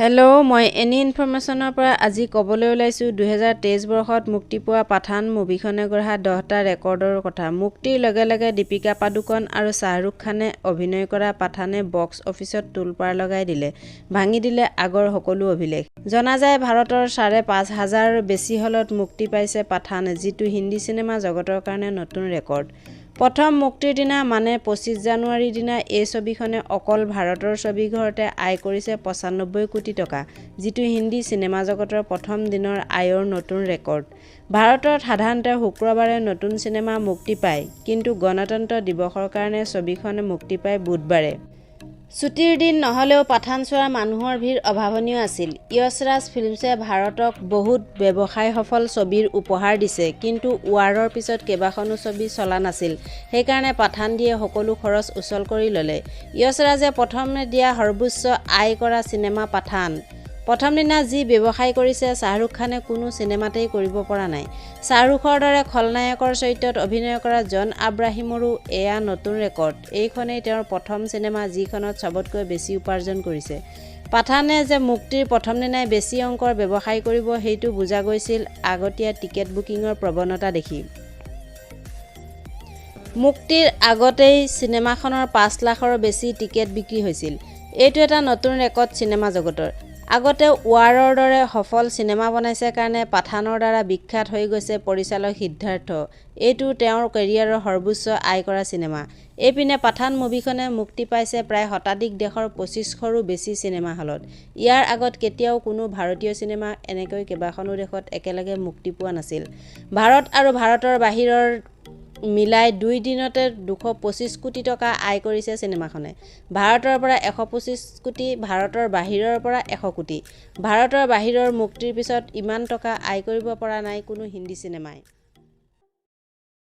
Hello', মই any ইনফৰমেশ্যনৰ পৰা আজি ক'বলৈ ওলাইছোঁ 2023 বৰ্ষত মুক্তি পোৱা পাঠান মুভিখনে গঢ়া 10টা ৰেকৰ্ডৰ কথা। মুক্তিৰ লগে লগে দীপিকা পাডুকন আৰু শ্বাহৰুখ খানে অভিনয় কৰা পাঠানে বক্স অফিচত তোলপাৰ লগাই দিলে, ভাঙি দিলে আগৰ সকলো অভিলেখ। জনা যায় ভাৰতৰ 5,500ৰো বেছি হলত মুক্তি পাইছে পাঠান, যিটো হিন্দী চিনেমা জগতৰ কাৰণে নতুন ৰেকৰ্ড। প্ৰথম মুক্তিৰ দিনা মানে 25 জানুৱাৰীৰ দিনা এই ছবিখনে অকল ভাৰতৰ ছবিঘৰতে আয় কৰিছে 95 কোটি টকা, যিটো হিন্দী চিনেমা জগতৰ প্ৰথম দিনৰ আয়ৰ নতুন ৰেকৰ্ড। ভাৰতত সাধাৰণতে শুক্ৰবাৰে নতুন চিনেমা মুক্তি পায়, কিন্তু গণতন্ত্ৰ দিৱসৰ কাৰণে ছবিখন মুক্তি পায় বুধবাৰে। ছুটীৰ দিন নহ'লেও পাঠান চোৱাৰ মানুহৰ ভিৰ অভাৱনীয় আছিল। য়শৰাজ ফিল্মছে ভাৰতক বহুত ব্যৱসায়সফল ছবিৰ উপহাৰ দিছে, কিন্তু ৱাৰৰ পিছত কেইবাখনো ছবি চলা নাছিল। সেইকাৰণে পাঠান দিয়ে সকলো খৰচ উচল কৰি ল'লে। য়শৰাজে প্ৰথম দিয়া সৰ্বোচ্চ আয় কৰা চিনেমা পাঠান। প্ৰথম দিনা যি ব্যৱসায় কৰিছে শ্বাহৰুখ খানে কোনো চিনেমাতেই কৰিব পৰা নাই। শ্বাহৰুখৰ দৰে খলনায়কৰ চৰিত্ৰত অভিনয় কৰা জন আব্ৰাহিমৰো এয়া নতুন ৰেকৰ্ড। এইখনেই তেওঁৰ প্ৰথম চিনেমা যিখনত সবতকৈ বেছি উপাৰ্জন কৰিছে। পাঠানে যে মুক্তিৰ প্ৰথম দিনাই বেছি অংকৰ ব্যৱসায় কৰিব সেইটো বুজা গৈছিল আগতীয়া টিকট বুকিঙৰ প্ৰৱণতা দেখি। মুক্তিৰ আগতেই চিনেমাখনৰ 5 লাখৰো বেছি টিকট বিক্ৰী হৈছিল। এইটো এটা নতুন ৰেকৰ্ড চিনেমা জগতৰ। আগতে ৱাৰৰ দৰে সফল চিনেমা বনাইছে কাৰণে পাঠানৰ দ্বাৰা বিখ্যাত হৈ গৈছে পৰিচালক সিদ্ধাৰ্থ। এইটো তেওঁৰ কেৰিয়াৰৰ সৰ্বোচ্চ আয় কৰা চিনেমা। এইপিনে পাঠান মুভিখনে মুক্তি পাইছে প্ৰায় শতাধিক দেশৰ 2500ৰো বেছি চিনেমা হলত। ইয়াৰ আগত কেতিয়াও কোনো ভাৰতীয় চিনেমা এনেকৈ কেইবাখনো দেশত একেলগে মুক্তি পোৱা নাছিল। ভাৰত আৰু ভাৰতৰ বাহিৰৰ মিলাই 2 দিনতে 225 কোটি টকা আয় কৰিছে চিনেমাখনে। ভাৰতৰ পৰা 125 কোটি, ভাৰতৰ বাহিৰৰ পৰা 100 কোটি। ভাৰতৰ বাহিৰৰ মুক্তিৰ পিছত ইমান টকা আয় কৰিব পৰা নাই কোনো হিন্দী চিনেমাই।